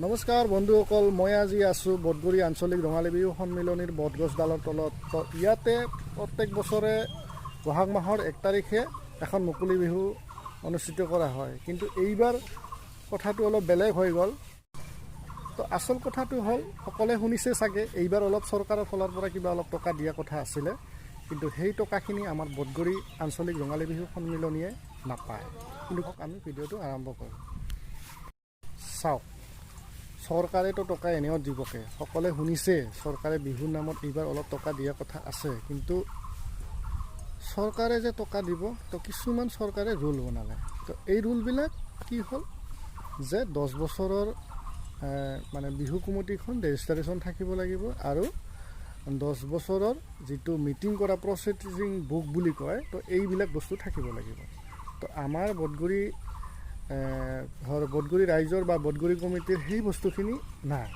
নমস্কাৰ বন্ধুসকল, মই আজি আছোঁ বদগুৰি আঞ্চলিক ৰঙালী বিহু সন্মিলনীৰ বটগছডালৰ তলত। তো ইয়াতে প্ৰত্যেক বছৰে বহাগ মাহৰ 1 তাৰিখে এখন মুকলি বিহু অনুষ্ঠিত কৰা হয়। কিন্তু এইবাৰ কথাটো অলপ বেলেগ হৈ গ'ল। তো আচল কথাটো হ'ল, সকলোৱে শুনিছে চাগে, এইবাৰ অলপ চৰকাৰৰ ফালৰ পৰা কিবা অলপ টকা দিয়া কথা আছিলে। কিন্তু সেই টকাখিনি আমাৰ বদগুৰি আঞ্চলিক ৰঙালী বিহু সন্মিলনীয়ে নাপায়। কিন্তু আমি ভিডিঅ'টো আৰম্ভ কৰোঁ। চাওক, চৰকাৰেতো টকা এনেও দিবকে। সকলোৱে শুনিছে, চৰকাৰে বিহুৰ নামত এইবাৰ অলপ টকা দিয়া কথা আছে। কিন্তু চৰকাৰে যে টকা দিব, তো কিছুমান চৰকাৰে ৰুল বনালে। তো এই ৰুলবিলাক কি হ'ল যে 10 বছৰৰ মানে বিহু কমিটিখন ৰেজিষ্ট্ৰেশ্যন থাকিব লাগিব আৰু 10 বছৰৰ যিটো মিটিং কৰা প্ৰচেছিং বুক বুলি কয়, তো এইবিলাক বস্তু থাকিব লাগিব। তো আমাৰ বদগুৰি ধৰ বদগুৰি ৰাইজৰ বা বদগুৰি কমিটিৰ সেই বস্তুখিনি নাই।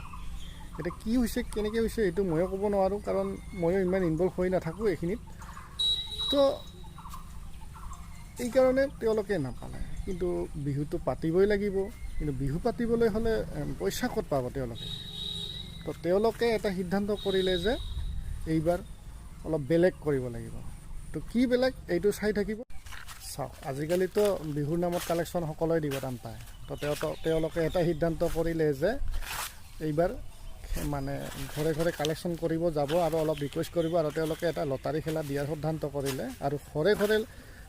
এতিয়া কি হৈছে, কেনেকৈ হৈছে, এইটো ময়ো ক'ব নোৱাৰোঁ, কাৰণ ময়ো ইমান ইনভল্ভ হৈ নাথাকোঁ এইখিনিত। তো এইকাৰণে তেওঁলোকে নাপালে। কিন্তু বিহুটো পাতিবই লাগিব। কিন্তু বিহু পাতিবলৈ হ'লে পইচা ক'ত পাব তেওঁলোকে? তো তেওঁলোকে এটা সিদ্ধান্ত কৰিলে যে এইবাৰ অলপ বেলেগ কৰিব লাগিব। তো কি বেলেগ, এইটো চাই থাকিব। চাওক, আজিকালিতো বিহুৰ নামত কালেকশ্যন সকলোৱে দিব টান পায়। তো তেওঁলোকে এটা সিদ্ধান্ত কৰিলে যে এইবাৰ মানে ঘৰে ঘৰে কালেকশ্যন কৰিব যাব আৰু অলপ ৰিকুৱেষ্ট কৰিব আৰু তেওঁলোকে এটা লটাৰী খেলা দিয়াৰ সিদ্ধান্ত কৰিলে। আৰু ঘৰে ঘৰে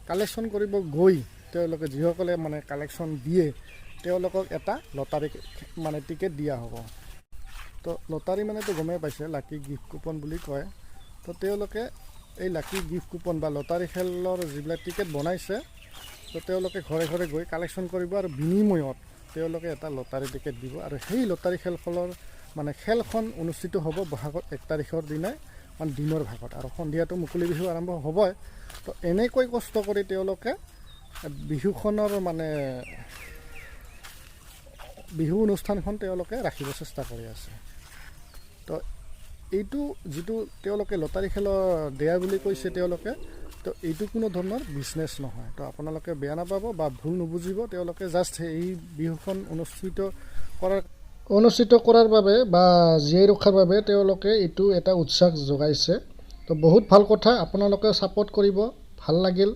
কালেকশ্যন কৰিব গৈ তেওঁলোকে যিসকলে মানে কালেকশ্যন দিয়ে, তেওঁলোকক এটা লটাৰী মানে টিকেট দিয়া হ'ব। তো লটাৰী মানেতো গমেই পাইছে, লাকি গিফ্ট কুপন বুলি কয়। তো তেওঁলোকে এই লাকি গিফ্ট কুপন বা লটাৰী খেলৰ যিবিলাক টিকেট বনাইছে, তো তেওঁলোকে ঘৰে ঘৰে গৈ কালেকশ্যন কৰিব আৰু বিনিময়ত তেওঁলোকে এটা লটাৰী টিকেট দিব। আৰু সেই লটাৰী খেলখনৰ মানে খেলখন অনুষ্ঠিত হ'ব বহাগৰ 1 তাৰিখৰ দিনাই, মানে দিনৰ ভাগত, আৰু সন্ধিয়াটো মুকলি বিহু আৰম্ভ হ'বই। তো এনেকৈ কষ্ট কৰি তেওঁলোকে বিহুখনৰ মানে বিহু অনুষ্ঠানখন তেওঁলোকে ৰাখিব চেষ্টা কৰি আছে। তো এইটো যিটো তেওঁলোকে লটাৰী খেলৰ দিয়া বুলি কৈছে তেওঁলোকে, তো এইটো কোনো ধৰণৰ বিজনেছ নহয়। তো আপোনালোকে বেয়া নাপাব বা ভুল নুবুজিব। তেওঁলোকে জাষ্ট এই বিহুখন অনুষ্ঠিত কৰাৰ বাবে বা জীয়াই ৰখাৰ বাবে তেওঁলোকে এইটো এটা উৎসাহ যোগাইছে। তো বহুত ভাল কথা, আপোনালোকে ছাপোৰ্ট কৰিব। ভাল লাগিল।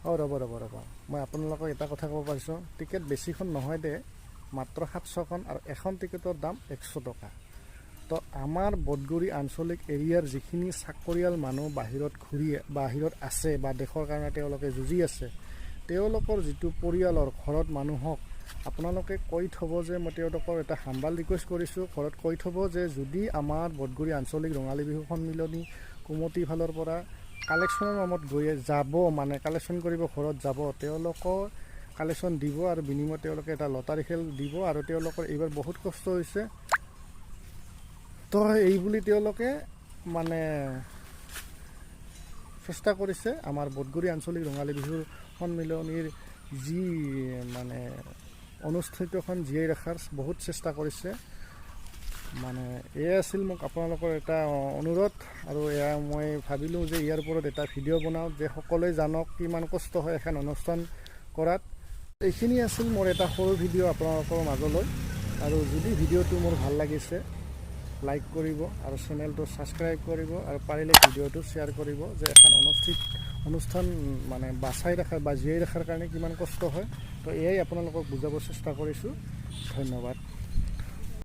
অঁ, ৰ'ব ৰ'ব ৰ'ব, মই আপোনালোকক এটা কথা ক'ব পাৰিছোঁ। টিকেট বেছিখন নহয় দে, মাত্ৰ 700খন আৰু এখন টিকেটৰ দাম 100 টকা। তো আমাৰ বদগুৰি আঞ্চলিক এৰিয়াৰ যিখিনি চাকৰিয়াল মানুহ বাহিৰত ঘূৰি বাহিৰত আছে বা দেশৰ কাৰণে তেওঁলোকে যুঁজি আছে, তেওঁলোকৰ যিটো পৰিয়ালৰ ঘৰত মানুহক আপোনালোকে কৈ থ'ব যে মই তেওঁলোকৰ এটা হাম্বাল ৰিকুৱেষ্ট কৰিছোঁ, ঘৰত কৈ থ'ব যে যদি আমাৰ বদগুৰি আঞ্চলিক ৰঙালী বিহু সন্মিলনী কমিটিৰ ফালৰ পৰা কালেকশ্যনৰ নামত গৈ যাব, মানে কালেকশ্যন কৰিব ঘৰত যাব, তেওঁলোকৰ কালেকশ্যন দিব আৰু বিনিময়ত তেওঁলোকে এটা লটাৰী খেল দিব আৰু তেওঁলোকৰ এইবাৰ বহুত কষ্ট হৈছে। তো এই বুলি তেওঁলোকে মানে চেষ্টা কৰিছে। আমাৰ বদগুৰি আঞ্চলিক ৰঙালী বিহুৰ সন্মিলনীৰ যি মানে অনুষ্ঠিতখন জীয়াই ৰখাৰ বহুত চেষ্টা কৰিছে। মানে এয়ে আছিল মোক আপোনালোকৰ এটা অনুৰোধ আৰু এয়া মই ভাবিলোঁ যে ইয়াৰ ওপৰত এটা ভিডিঅ' বনাওঁ যে সকলোৱে জানক কিমান কষ্ট হয় এখন অনুষ্ঠান কৰাত। এইখিনি আছিল মোৰ এটা সৰু ভিডিঅ' আপোনালোকৰ মাজলৈ। আৰু যদি ভিডিঅ'টো মোৰ ভাল লাগিছে, লাইক কৰিব আৰু চেনেলটো ছাবস্ক্ৰাইব কৰিব আৰু পাৰিলে ভিডিঅ'টো শ্বেয়াৰ কৰিব যে এখন অনুষ্ঠান মানে বাচাই ৰখাৰ বা জীয়াই ৰখাৰ কাৰণে কিমান কষ্ট হয়। তো এয়াই আপোনালোকক বুজাব চেষ্টা কৰিছোঁ। ধন্যবাদ।